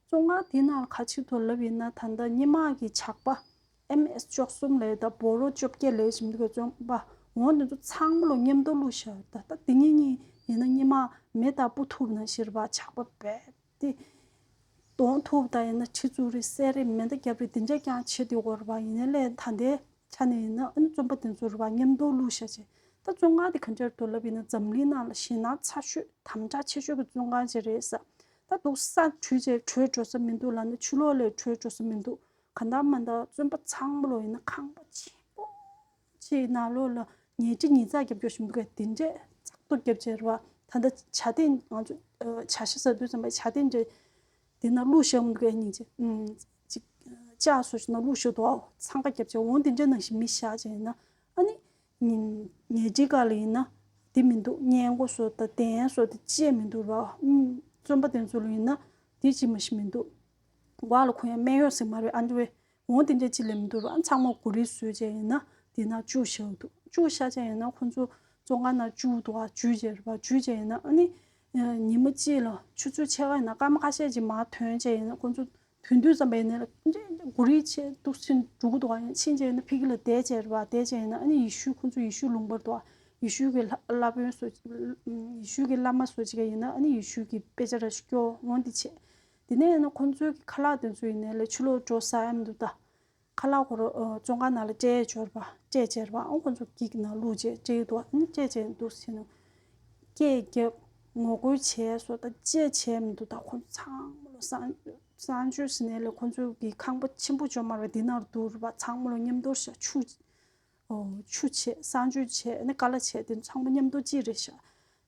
བཙོན་ཁང་དེ་ནང་ག་ཅིག་ཐོག་ལབ་ཡིན་ན། ད་ལྟ་སྔོན་མ་གི་ཇག་པ་ཨེམ་ཨེས་བཅུ་གསུམ་ལབ་དང་། སྦོ་རོ་བཅོ་བརྒྱད་ལབ་བཞིན་དུ་བཙོན་པ་འོང་དེ་ཚོ་ཚང་མ་ལོ་མཉམ་དུ་བླུགས་ཤག་ད་ལྟ་དེ་གཉིས་གཉིས་ཡིན་ན་སྔོན་མ་མེ་དང་སྤུ་ཐུག་ན་ཞེས་པ། ཇག་པ་རྦད་དེ་གདོང་ཐུག་ད་ཡིན་ན་གྲི་བཙུགས་རེད། བསད་རེད། མེ་མདའ་རྒྱབ་རེད། དེ་འདྲ་རྐྱང་བྱེད་དེ་ཡོད་རེད་པ། ཡིན་ནའི་ལས་ད་ལྟའི་ཆ་ནས་ཡིན་ན་ཨ་ནི་བཙོན་པ་དེ་ཚོ་རེད་པ། མཉམ་དུ་བླུགས་ཤག་བྱས། ད་བཙོན་ཁང་དེ་ག་འདྲ་འདུག་ལབ་ཡིན་ན། འཛམ་གླིང་ནང་ལ་ཞེད་སྣང་ཚ་ཤོས། དམ་དྲག་ཆེ་ཤོས་ཀྱི་བཙོན་ཁང་ཅིག་རེད་ས། ད་འདུག་ས་བྲོས་བྱས་བྲོས་འགྲོ་ས་མི་འདུག་ལབ་ན་ཕྱི་ལོགས་ལ་བྲོས་འགྲོ་ས་མི་འདུག་གང་ལྟར་མ་ལྟར་བཙོན་པ་ཚང་མ་ལོ་ཡིན་ན་ཁང་པ་ཆེན་པོ་ཅིག་ནང་ལོགས་ལ་ཉལ་ཁྲི་ཉིས་བརྩེགས་རྒྱབ་སྐྱོར་ཞིག་འདུག་གས། དེ་འདྲས་ཙག་ཏུ་རྒྱབ་བྱས་རེད་པ། ད་ལྟ་ཇ་ཐེངས་ང་ཚོ་ཇ་ཤ་ཟ་དུས་ཙམ་པ་ཇ་ཐེངས་འདྲས་དེ་ནང་བླུགས་བཞག་འདུག་གས། སྙིང་རྗེ། ཨུམ། ཅིག་ལྕགས་བཟོ་ཞིག་ནང་བླུགས་བཞག་འདུག་ཨ། འཚང་ཁ་རྒྱབ་བྱས། འོང་དེ་འདྲས་ནང་བཞིན་མི་བཞག་བྱས་ཡིན་ན། ཨ་ནི་ཉིན་ཉལ་ཁྲི་སྒང་ལ་ཡིན་ན་དེ་མི་འདུག་སྔས་མགོ་བཟོ་དང་གདན་བཟོ་དེ་ཅི་ཡང་མི་འདུག་ར། ཨུམ། བཙོན་པ་དེ་ཚོ་ལ་ཡིན་ན་དེ་ཅི་མ་ཞིག་མི་འདུག་སྒོ་ལ་གོན་ཡ་སྨན་གཡོག་ཟེར་མ་རེད། ཨན་ཌར་ཝེར། འོང་དེ་འདྲ་ཅི་ལས་མི་འདུག་ར། ཨ། ཚང་མ་གོ་རིལ་བཟོས་བྱས་ཡིན་ན་དེ་ནང་བཅུག་བཞག་འདུག་བཅུག་བཞག་བྱས་ཡིན་ན་ཁོ་ཚོ་བཙོན་ཁང་ནང་བཅུག་འདུག་ཨ། འཇུས་བྱས་རེད་པ། འཇུས་བྱས་ཡིན་ན་ཨ་ནི་ཉི་མ་གཅིག་ལ་ཆུ་ཚོད་ཕྱེད་ཀ་ཡིན་ན་སྐར་མ་ཁ་ཤས་ཅིག་མར་ཐོན་བྱས་ཡིན་ན། ཁོ་ཚོ་ཐོན་དུས་ཙམ་པ་ཡིན་ན་ལ་གོ་རིལ་བྱས་འདུག་ཕྱིན་འགྲོ་གི་འདུག་ཨ། ཡང་ཕྱིན་བྱས་ཡིན་ན་ཕ་གི་ལ་བསྡད་བྱས་རེད་པ། བསྡད་བྱས་ཡིན་ན་ཨ་ནི་ཡེ་ཤུ། ཁོ་ཚོ་ཡེ་ཤུ་ལུང་པར་འདུག་ཨ། ཡེ་ཤུ་གི་བླ་བླ་དཔོན་བཟོ། ཡེ་ཤུ་གི་བླ་མ་བཟོ་ཅིག་ཡིན་ན་ཨ་ནི་ཡེ་ཤུ་གི་དཔེ་ཆ་ར་ཞིག་སྐྱོར། འོང་དེ་བྱས། དེ་ནས་ཡིན་ན་ཁོ་ཚོའི་གི་ཁ་ལག་དེ་ཚོ་ཡིན་ནའི་ལས་ཕྱི་ལོགས་འགྲོ་ས་ཡ་མི་འདུག་ད། ཁ་ལག་ཁོ་རང་ཨ་བཙོན་ཁང་ནང་ལ་སྤྲད་འབྱོར་པ། སྤྲད་བྱས་རེད་པ། ཨང་ཁོ་ཚོ་འགྱིག་ནང་བླུགས་བྱས་སྤྲད་འདུག་ཨ་ནི་སྤྲད་བྱས་འདུག་ཟེར་ནས་སྐད་རྒྱབ། ངོ་རྒོལ་བྱས་སོ། ད་ཅི་བྱས་མི་འདུག་ད་ཁོ་ཚོ་ཚང་མ་ལོ་གསང་གསང་སྤྱོད་ཟེར་ནའི་ལས་ཁོ་ཚོ་གི་ཁང་པ་ཆེན་པོ་ཅིག་ཡོད་མ་རེད་པ། དེ་ནང་འདུག་རེད་པ། ཚང་མ་ལོ་མཉམ་དུ་ཤག་ཆུ། ཨོ། ཆུ་བྱས། གསང་སྤྱོད་བྱས། ཨ་ནི་ཀ་ལ་བྱས། དེ་ཚང་མ་མཉམ་དུ་གཅིག་རེད་ཤག་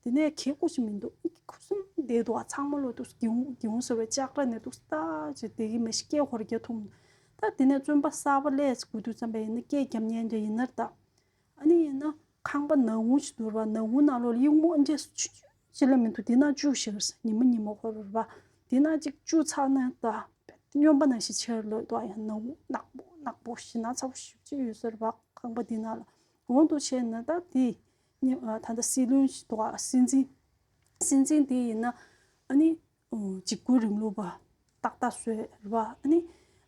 དེ་ནས་གད་ཁུག་ཅིག་མི་འདུག་ཁུ་སིམ་བསྡད་འདུག་ཨ། ཚང་མ་ལོ་འདུག་གྱོང་གྱོང་ཟེར་བའི་ལྕགས་ར་ནས་འདུག་ལྟ་བྱས་བསྡད་ཀྱི་མི་ཤེས། སྐད་ཁོ་རང་རྒྱག་ཐུབ་མི་འདུག་ད་དེ་ནས་བཙོན་པ་གསར་པ་སླེབས་དགོས་དུས་ཙམ་པ་ཡིན་ན་སྐད་རྒྱབ་མཁན་འདྲ་ཡིན་ན་རེད་ད། ཨ་ནི་ཡིན་ན་ཁང་པ་ནག་ཁུང་ཞིག་འདུག་ར། ནག་ཁུང་ནང་ལོགས་ལ་གཡུག་མོ་འདྲས་སུ་ཆུ་ཆུ་ཅི་ལ་མི་འདུག་དེ་ནང་བཅུག་བཞག་ཟེར། ཉི་མ་ཉི་མ་ཁོ་ར་ར་དེ་ནང་ཅིག་བཅུག་ཚར་ན་ད་སྨྱོན་པ་ནང་བཞིན་ཆགས་ལོས་འདུག་ཨ། ཡང་ནག་ཁུང་ནག་པོ་ནག་པོ་ཞེད་སྣང་ཚ་པོ་ཞེ་པོ་ཅིག་ཡོད་ས་རེད་པ། ཁང་པ་འདི་ནང་ལ། འོང་དུ་བྱས་ན་ད་དེ་ཉི་ཨ་ད་ལྟ་སྲིད་བློན་ཞིག་འདུག་ཨ། སྲིད་འཛིན། སྲིད་འཛིན་དེ་ཡིན་ན་ཨ་ནི་འཇིགས་སྐུལ་རིང་ལུགས་པ་ཏག་ཏག་བཟོས་རེད་པ། ཨ་ནི་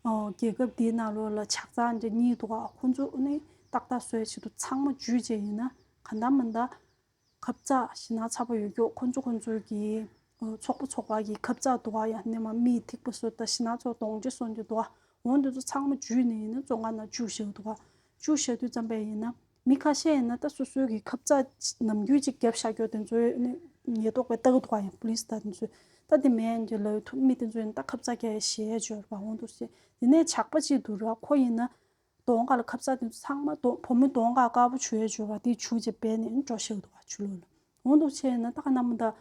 རྒྱལ་ཁབ་དེའི་ནང་ལོགས་ལ་ཇག་ཚང་འདྲ་གཉིས་འདུག་ཨ། ཁོ་ཚོ་ཨ་ནི་ཏག་ཏག་བཟོས་བྱེད་དུ་ཚང་མ་འཇུས་བྱས་ཡིན་ན་གང་ལྟར་མ་ལྟར་ཁབ་ཚག་ཞེད་སྣང་ཚ་པོ་ཡོད་རྒྱུ། ཁོ་ཚོ་ཁོ་ཚོའི་གི་ཨ་ཚོགས་པ་ཚོགས་པ་གི་ཁབ་ཚག་འདུག་ཨ། ཡང་སྣེ་མ་མིའི་ཐིགས་པ་བཟོ་དང་ཞེད་སྣང་ཚ་པོ་གདོང་གྲལ་སོང་རྒྱུ་འདུག་ཨ། འོ་འདི་ཚོ་ཚང་མ་འཇུས་ནས་ཡིན་ན་བཙོན་ཁང་ནང་བཅུག་བཞག་འདུག་ཨ། བཅུག་བཞག་དུས་ཙམ་པ་ཡིན་ན་མི་ཁ་ཤས་ཡིན་ན་ད་སོ་སོའི་གི་ཁབ་ཚག་ནམ་རྒྱུན་ཅིག་བརྒྱབ་བཞག་རྒྱུ་དེ་ཚོའི་ཨ་ནི་ཉེན་རྟོག་པས་ལྟ་གི་འདུག་ཨ། ཡང་པུ་ལིས་དང་དེ་ཚོས་ད་དེ་མེད་འདི་ལབ་ཐུབ། མི་དེ་ཚོ་ཡིན་ན་ད་ཁབ་ཚག་རྒྱག་ཡ་ཞེད་ཡ་ཅིག་ཡོད་རེད་པ། འོ་འདུག་སེ། དེ་ནས་ཇག་པ་ཅིག་འདུག་ར། ཁོ་ཡིན་ན་གདོང་ཁ་ལ་ཁབ་ཚག་དེ་ཚོ་ཚང་མ་གདོང་བུ་མོའི་གདོང་ཁ་དཀར་པོ་བྱུག་ཡ་ཅིག་ཡོད་རེད་པ། དེ་བྱུག་བྱས་སྦས་ནས་འགྲོ་བཞག་འདུག་ཨ། ཆུ་ལོག་ལ། འོ་འདུག་བྱས་ན་ད་ག་ནམ་ད་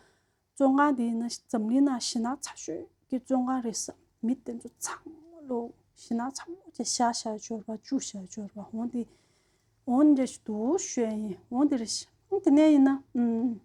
བཙོན་ཁང་དེ་ཡིན་ན་འཛམ་གླིང་ནང་ཞེད་སྣང་ཚ་ཤོས་ཀྱི་བཙོན་ཁང་རེད་ས། མི་དེ་ཚོ་ཚང་མ་ལོ་ཞེད་སྣང་ཚ་པོ་བྱས་བཞག་བཞག་ཡ་ཅིག་ཡོད་རེད་པ། བཅུག་བཞག་ཡ་ཅིག་ཡོད་རེད་པ། འོ་འདི་འོ་འདི་འདྲ་ཞིག་འདུག་ཤོད་ཡིན། འོ་འདི་རེད་ཤག་དེ་ནས་ཡིན་ན་ཨུམ།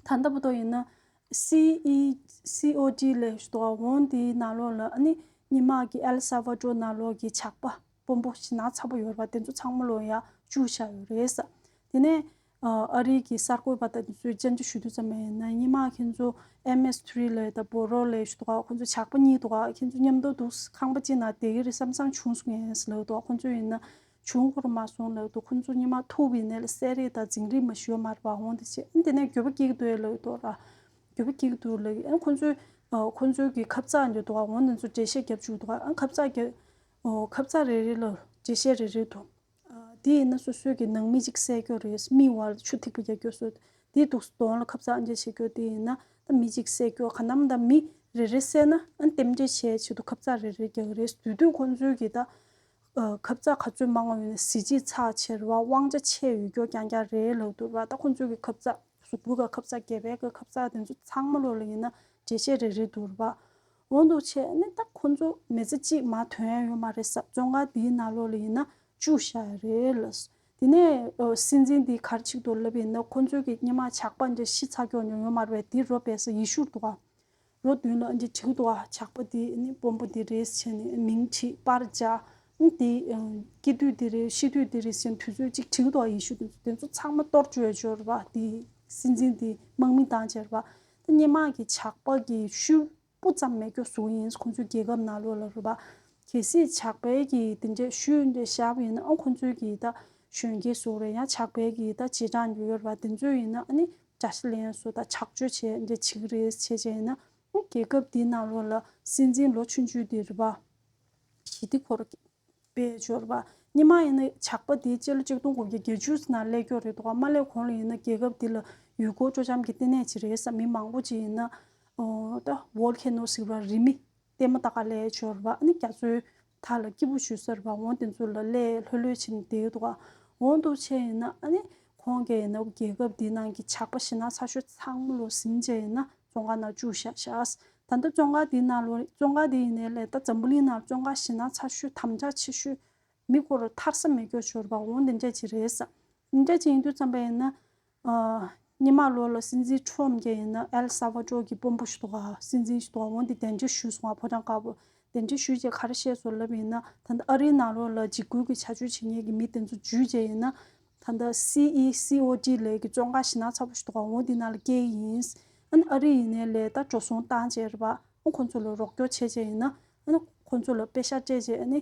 ད་ལྟ་བར་དུ་ཡིན་ན་ སི་ཨི་སི་ཨོ་ཌི་ལབ་ཞུ་དོ། འོ་འདིའི་ནང་ལོགས་ལ་ཨ་ནི་སྔོན་མ་གི་ཨེལ་ས་ཝ་ཌོར་ནང་ལོགས་ཀྱི་ཇག་པ་དཔོན་པོ་ཞེ་དྲག་ཚ་པོ་ཡོད་རེད་པ། དེ་ཚོ་ཚང་མ་ལོག་ཡར་བཅུག་བཞག་ཡོད་རེད་ཟེར། དེ་ནས་ཨ་རིའི་གི་གསར་འགོད་པ་དང་དེ་ཚོས་བཅར་འདྲི་ཞུ་དུས་ཙམ་པ་ཡིན་ན། སྔོན་མ་ཁྱེད་ཚོ་ཨེམ་ཨེས་ཐི་རི་ལབ་ཡ་དང་བྷོ་རོ་ལབ་ཡ་ཞུ་དོ། ཁོ་ཚོ་ཇག་པ་གཉིས་འདུག་ག་ཁྱེད་ཚོ་མཉམ་དུ་འདུག་ཁང་པ་གཅིག་ནང་བསྡད་ཀྱི་རེད་བསམ་བསམ་བྱུང་སོང་ངས་ལབ་འདུག་ཁོ་ཚོ་ཡིན་ན་བྱུང་ཁོ་རང་མ་སོང་ལབ་འདུག་ཁོ་ཚོ་སྔོན་མ་ཐུག་པའི་ནས་ལ་བསད་རེས་དང་འཛིང་རེས་མ་ཞུས་མ་རེད་པ། འོང་དེ་བྱས་དེ་ནས་འགྱོད་པ་སྐྱེ་གི་འདུག་ལབ་འདུག་ར། འགྱོད་པ་སྐྱེ་གི་འདུག་ལབ་ཨ་ཁོ་ཚོའི་ཨ་ཁོ་ཚོའི་གི་ཁབ་ཚགས་འདི་འདུག་ག་འོང་དེ་ཚོ་འགྲེལ་བཤད་རྒྱབ་བཅུག་འདུག་ག་ཨ་ཁབ་ཚགས་རྒྱབ་ཨོ་ཁབ་ཚགས་རེ་རེ་ལ་འགྲེལ་བཤད་རེ་རེ་འདུག་ཨ་དེ་ཡིན་ན་སོ་སོའི་གི་ནང་མི་གཅིག་བསད་རྒྱུ་རེད། མི་བར་ཆུ་ཐིགས་པ་རྒྱག་རྒྱུ་སོགས་དེ་འདུག་གདོང་ལ་ཁབ་ཚགས་ཨ་འཇལ་བྱེད་རྒྱུ་དེ་ཡིན་ན་ད་མི་གཅིག་བསད་རྒྱུ་ག་ནམ་ད་མི་རེ་རེ་བསད་ན་ཨ་རྟེན་འབྲེལ་བྱས་ཆེད་དུ་ཁབ་ཚགས་རེ་རེ་རྒྱག་གི་རེད། དེ་དུས་ཁོང་ཚོའི་གི་ད་ཨ་ཁབ་ཚགས་ག་ཚོད་མང་བ་ཡོད་ན་གཟི་བརྗིད་ཚགས་ཆེ་རེད་པ། དབང་ཆ་ཆེ་ཡོད་རྒྱུ་རྐྱང་རྐྱང་རེད་ལབ་འདུག་པ། ད་ཁོང་ཚོའི་གི་ཁབ་ཚགས་གཟུགས་པོའི་གི་ཁབ་ཚགས་སྒལ་པའི་གི་ཁབ་ཚགས་དེ་ཚོ་ཚང་མ་ལོག་ལ་ཡིན་ན་འགྲེལ་བཤད་རེ་རེ་འདུག་པ། འོ་འདུག་བྱས་ནས་ད་ཁོ་ཚོ་མི་ཚེ་གཅིག་མར་ཐོན་ཡ་ཡོད་མ་རེད་ཟེར། བཙོན་ཁང་འདིའི་ནང་ལོགས་ལ་ཡིན་ན་བཅུག་བཞག་ཡ་རེད་ལབ། དེ་ནས་ཨོ་སྲིད་འཛིན་འདིས་ག་རེ་བྱེད་ཀྱི་འདུག་ལབ་ཡིན་ན་ཁོ་ཚོའི་གི་སྔོན་མ་ཇག་པ་འདི་ཤི་ཚར་ཀྱོག་མྱོང་ཡོད་མ་རེད་པས། དེ་རོ་བས་ས་ཡེ་ཤུ་འདུག་ག་རོ་མདུན་ལ་འདི་བྲིས་འདུག་ག་ཇག་པ་འདི་ནི་དཔོན་པོ་འདི་རེད་བྱས་ནས་མིང་བྲིས་པར་སྦྱར། འདི་སྐྱེ་དུས་འདི་རེད། ཤི་དུས་འདི་རེད་ཟེར་དུས་ཚོད་ཅིག་བྲིས་འདུག་ག་ཡེ་ཤུ་དེ་ཚོ་དེ་ཚོ་ཚང་མ་གཏོར་བཅོས་ཡ་ཅིག་ཡོད་རེད་པ། དེ་སྲིད་འཛིན་འདི་དམག་མི་བཏང་བྱས་རེད་པ། ད་སྔོན་མ་གི་ཇག་པ་གི་ཤུལ་སྤུ་ཙམ་མེད་རྒྱུ་བཟོ་གི་ཡིན། ཁོང་ཚོའི་རྒྱལ་ཁབ་ནང་ལོགས་ལ་རེད་པ། གལ་སྲིད་ཇག་པའི་གི་དེ་འདྲའི་ཤུལ་འདྲ་བཞག་པ་ཡིན་ན་ཨ་ཁོང་ཚོའི་གི་ད་གཞོན་སྐྱེས་བཟོ་རེད། ཡང་ཇག་པའི་གི་ད་རྗེས་འབྲང་ཉོ་ཡོད་རེད་པ། དེ་ཚོ་ཡིན་ན་ཨ་ནི་བཀྲ་ཤིས་ལན་སོགས་ད་ཇག་སྤྱོད་བྱས་འདྲ་བྱེད་ཀྱི་རེད་བྱས་བྱས་ཡིན་ན་ཨ་རྒྱལ་ཁབ་འདིའི་ནང་ལོགས་ལ་སྲིད་འཛིན་ལོ་ཆུང་ཆུང་དེ་རེད་པ། ཞི་བདེ་ཁོ་ར་སྤེལ་ཡ་ཅིག་ཡོད་རེད་པ། སྔོན་མ་ཡིན་ན་ཇག་པ་དེ་སྤྱི་ལོ་ཆིག་སྟོང་དགུ་བརྒྱ་བརྒྱད་ཅུ་ནང་སླེབས་ཀྱི་ཡོད་རེད་འདུག་ག་མ་སླེབས་གོང་ལ་ཡིན་ན་རྒྱལ་ཁབ་འདི་ལ་ཡུལ་སྐོར་སྤྲོ་འཆམ་གྱི་ལྟེ་གནས་ཅིག་རེད་ཟེར། མི་མང་པོ་ཅིག་ཡིན་ན་ཨོ་ད་ཝོལ་ཁེ་ནོ་ཟེར་བ་རི་མེ་ལྟད་མོ་ལྟ་ག་སླེབས་ཡ་ཅིག་ཡོད་རེད་པ། ཨ་ནི་རྒྱ་མཚོའི་མཐའ་ལ་སྐྱིད་པོ་ཞུ་ས་རེད་པ། འོ་དེ་ཚོ་ལ་སླེབས་ལྷོད་ལྷོད་བྱས་ནས་བསྡད་འདུག་ག་འོ་འདུག་བྱས་ཡིན་ན་ཨ་ནི་ཁོང་གིས་ཡིན་ན་རྒྱལ་ཁབ་འདི་ནང་གི་ཇག་པ་ཞེ་དྲག་ཚ་ཤོས་ཚང་མ་ལོག་ཟིན་བྱས་ཡིན་ན། བཙོན་ཁང་ནང་བཅུག་བཞག་བཞག་ད་ལྟ་བཙོན་ཁང་འདིའི་ནང་ལོགས་བཙོན་ཁང་འདི་ཡིན་ནའི་ལས་ད་འཛམ་བུ་གླིང་ནང་བཙོན་ཁང་ཞེ་དྲག་ཚ་ཤོས་དམ་དྲག་ཆེ་ཤོས་མི་ཁོ་ར་ཐར་ས་མེད་སྐྱོ་ཤོར་བ་འོང་འདི་འདྲ་ཅིག་རེད་ས། འདི་འདྲ་ཅིག་ཡིན་དུས་ཙམ་པ་ཡིན་ན་ཨ་སྔོན་མ་ལོགས་ལ་སྲིད་འཛིན་ཁྲོམ་གྱི་ཡིན་ན་ཨེལ་ས་བ་ཏྲོ་གི་དཔོན་པོ་ཞིག་འདུག་ག་སྲིད་འཛིན་ཞིག་འདུག་ག་འོང་འདི་གདན་འདྲེན་ཞུས་སོང་བ། ཕོ་བྲང་དཀར་པོ་གདན་འདྲེན་ཞུས་རྗེས་ག་རེ་བཤད་སོང་ལབ་ཡིན་ན་ད་ལྟ་ཨ་རིའི་ནང་ལོགས་ལ་འཇིགས་སྐུལ་གྱི་བྱ་སྤྱོད་བྱེད་མཁན་གྱི་མི་དེ་ཚོ་འཇུས་རྗེས་ཡིན་ན། ད་ལྟ་སི་ཨི་སི་ཨོ་ཌི་ལབ་ཀྱི་བཙོན་ཁང་ཞེ་དྲག་ཚ་པོ་ཞིག་འདུག་ག་འོ་འདི་ནང་ལ་སྐྱེལ་གྱི་ཡིན། ཨ་ནི་ཨ་རི་ཡིན་ནའི་ལས་ད་འགྲོ་སོང་བཏང་བྱས་རེད་པ། ཨ་ཁོང་ཚོ་ལ་རོགས་སྐྱོར་བྱས་བྱས་ཡིན་ན་ཨ་ནི་ཁོང་ཚོ་ལ་པེ་ཤག་སྤྲད་བྱས་ཨ་ནི་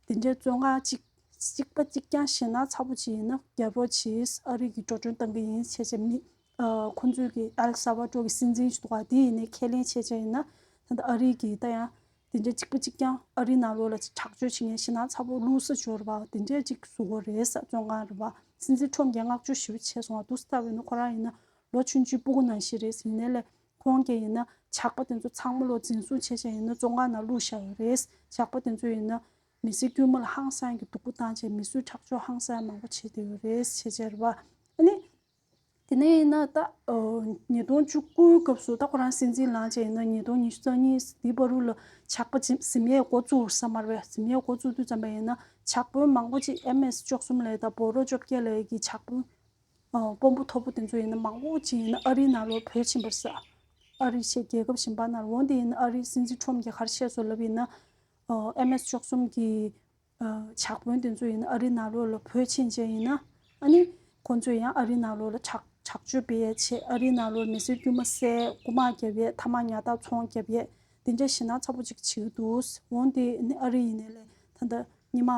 དེ་འདྲའི་བཙོན་ཁང་གཅིག་གཅིག་པ་གཅིག་རྐྱང་ཞེ་དྲག་ཚ་པོ་ཅིག་ཡིན་ན་རྒྱབ་རོགས་བྱེད། ཨ་རི་གིས་འགྲོ་གྲོན་གཏང་གི་ཡིན་བྱས་བྱས་མི་ཨ་ཁོང་ཚོའི་གི་ཨེལ་ས་བ་ཏྲོ་གི་སྲིད་འཛིན་ཞིག་འདུག་ག་དེ་ཡིན་ནའི་ཁས་ལེན་བྱས་བྱས་ཡིན་ན་ད་ལྟ་ཨ་རི་གིས་ད་ཡང་དེ་འདྲའི་གཅིག་པ་གཅིག་རྐྱང་ཨ་རི་ནང་ལོགས་ལ་དྲག་སྤྱོད་བྱེད་མཁན་ཞེ་དྲག་ཚ་པོ་བླུག་ས་ཅིག་ཡོད་རེད་པ། དེ་འདྲའི་གཅིག་བཟོ་དགོས་རེད་ས་བཙོན་ཁང་རེད་པ། སྲིད་འཛིན་ཁྲོམ་གྱིས་བསྔགས་བརྗོད་ཞེ་པོ་བྱས་སོང་བ་འདུག་ས་ལྟ་བས་ན་ཁོ་རང་ཡིན་ན་ལོ་ཆུང་ཆུང་སྤུ་གུ་ནང་བཞིན་རེད། ཡིན་ནའི་ལས་ཁོང་གིས་ཡིན་ན་ཇག་པ་དེ་ཚོ་ཚང་མ་ལོག་འཛིན་བཟུང་བྱས་བྱས་ཡིན་ན་བཙོན་ཁང་ནང་བླུགས་བཞག་ཡོད་རེད། ཇག་པ་དེ་ཚོ་ཡིན་ན་མི་སེར་དཀྱུས་མ་ལ་ཧང་སང་གི་སྡུག་པོ་བཏང་བྱས་མི་གསོད་ཁྲག་སྦྱོར་ཧང་སང་མང་པོ་བྱས་བསྡད་ཡོད་རེད་བྱས་བྱས་རེད་པ། ཨ་ནི། དེ་ནས་ཡིན་ན་ད་ཨོ་ཉིས་སྟོང་བཅུ་དགུའི་སྐབས་སུ་ད་ཁོ་རང་སྲིད་འཛིན་ལངས་བྱས་ཡིན་ན་ཉིས་སྟོང་ཉི་ཤུ་རྩ་གཉིས་འདིའི་བར་དུ་ལ་ཇག་པ་འཛིན་འཛིན་ཡས་འགོ་བཙུགས་ས་མ་རེད་པས། འཛིན་ཡས་འགོ་བཙུགས་དུས་ཙམ་པ་ཡིན་ན་ཇག་དཔོན་མང་པོ་ཅིག་ཨེམ་ཨེས་བཅུ་གསུམ་ལབ་ཡས་དང་བྷོ་རོ་བཅོ་བརྒྱད་ལབ་ཡས་ཀྱི་ཇག་དཔོན་ཨོ་དཔོན་པོ་མཐོ་པོ་དེ་ཚོ་ཡིན་ན་མང་པོ་ཅིག་ཡིན་ན་ཨ་རིའི་ནང་ལོགས་བྲོས་ཕྱིན་པ་རེད་ས། ཨ་རི་ཞེས་རྒྱལ་ཁབ་གཞན་པ་ནང་འོང་དེ་ཡིན་ན་ཨ་རིའི་སྲིད་འཛིན་ཁྲོམ་གྱིས་ག་རེ་བཤད་སོང་ལབ་ཡིན་ན་ཨེམ་ཨེས་བཅུ་གསུམ་གྱི་ཨ་ཇག་དཔོན་དེ་ཚོ་ཡིན་ན་ཨ་རིའི་ནང་ལོགས་ལ་བྲོས་ཕྱིན་བྱས་ཡིན་ན་ཨ་ནི་ཁོང་ཚོས་ཡང་ཨ་རིའི་ནང་ལོགས་ལ་དྲག་དྲག་སྤྱོད་སྤེལ་ཡས་ཆེད་ཨ་རིའི་ནང་ལོགས་མི་སེར་དཀྱུས་མ་བསད། རྐུ་མ་རྒྱབ་ཡས། ཐ་མག་ཉར་ཐག་ཚོང་རྒྱབ་ཡས་དེ་འདྲ་ཞེ་དྲག་ཚ་པོ་ཅིག་བྱེད་ཀྱི་འདུག་འོང་དེ་ནི་ཨ་རི་ཡིན་ནའི་ལས་ད་ལྟ་ཉི་མ་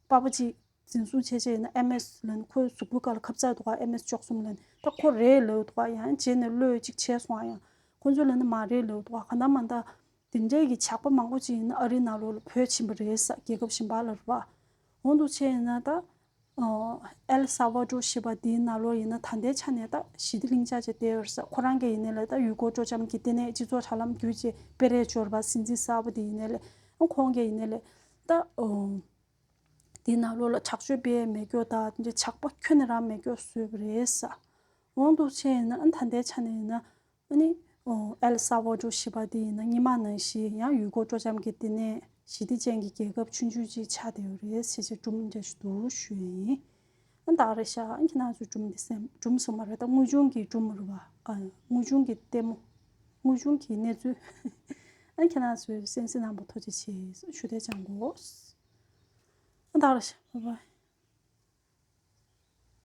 པ་ཕ་ཅིག་འཛིན་བཟུང་བྱས་བྱས་ཡིན་ན་ཨེམ་ཨེས་ལབ་ནས་ཁོའི་གཟུགས་པོའི་སྒང་ལ་ཁབ་ཚགས་འདུག་ག་ཨེམ་ཨེས་བཅུ་གསུམ་ལབ་ནས་ད་ཁོ་རེད་ལབ་འདུག་ག་ཡང་རྗེས་ནས་གློད་ཅིག་བྱས་སོང་ཨ། ཡང་ཁོ་ཚོ་ལབ་ན་མ་རེད་ལབ་འདུག་ག་གང་ལྟར་མ་ལྟར་དེ་འདྲའི་གི་ཇག་པ་མང་པོ་ཅིག་ཡིན་ན་ཨ་རིའི་ནང་ལོགས་ལ་བྲོས་ཕྱིན་པ་རེད་ས། རྒྱལ་ཁབ་གཞན་པ་ལ་རེད་པ། འོ་འདུག་བྱས་ཡིན་ན་ད་ཨེལ་ས་བ་ཏྲོ་ཞེས་པ་དེའི་ནང་ལོགས་ཡིན་ན་ད་ལྟའི་ཆ་ནས་ད་ཞི་བདེ་ལྷིང་འཇགས་ཅིག་བསྡད་ཡོད་རེད་ས། ཁོ་རང་གིས་ཡིན་ནའི་ལས་ད་ཡུལ་སྐོར་སྤྲོ་འཆམ་གྱི་ལྟེ་གནས་སྤྱི་ཚོགས་དྲ་ལམ་བརྒྱུད་ཅིག་སྤེལ་རེས་ཅིག་ཡོད་རེད་པ། སྲིད་འཛིན་གསར་པ་དེ་ཡིན་ནའི་ལས་ཁོང་གིས་ཡིན་ནའི་ལས་ད་ཨོ། དེའི་ནང་ལོགས་ལ་དྲག་སྤྱོད་སྤེལ་ཡས་མེད་རྒྱུ་དང་དེ་འདྲའི་ཇག་པ་ཁྱོན་ནས་རང་མེད་རྒྱུ་བཟོས་པ་རེད་ས། འོ་འདུག་བྱས་ཡིན་ན་ཨ་ད་ལྟའི་ཆ་ནས་ཡིན་ན་ཨ་ནི་ཨོ་ཨེལ་ས་བ་ཏྲོ་ཞེས་པ་དེ་ཡིན་ན་སྔོན་མ་ནང་བཞིན་ཡང་ཡུལ་སྐོར་སྤྲོ་འཆམ་གྱི་ལྟེ་གནས་ཞི་བདེ་ཅན་གྱི་རྒྱལ་ཁབ་ཆུང་ཆུང་ཅིག་ཆགས་བསྡད་ཡོད་རེད་ཟེར་བྱས་སྒྲུང་འདྲ་ཞིག་འདུག་ཞུ་ཡས་ཡིན། ཨ་ད་ག་རེ་ཤག་ཨ་ཁྱེད་རང་ཚོས་སྒྲུང་འདི་སེམས་སྒྲུང་སོང་མ་རེད། ད་དངོས་བྱུང་གི་སྒྲུང་རེད་པ། ཨ་དངོས་བྱུང་གི་ལྟད་མོ། དངོས་བྱུང་གི་གནས་ཚུལ། ཨ་ཁྱེད་རང་ཚོས་གསན་གཟིགས་གནང་བར་ཐུགས་རྗེ་ཆེ་ཞུ་བདེ་ཅང་གོ། ཨ་ད་ར་ཤ་བྷའི་བྷའི།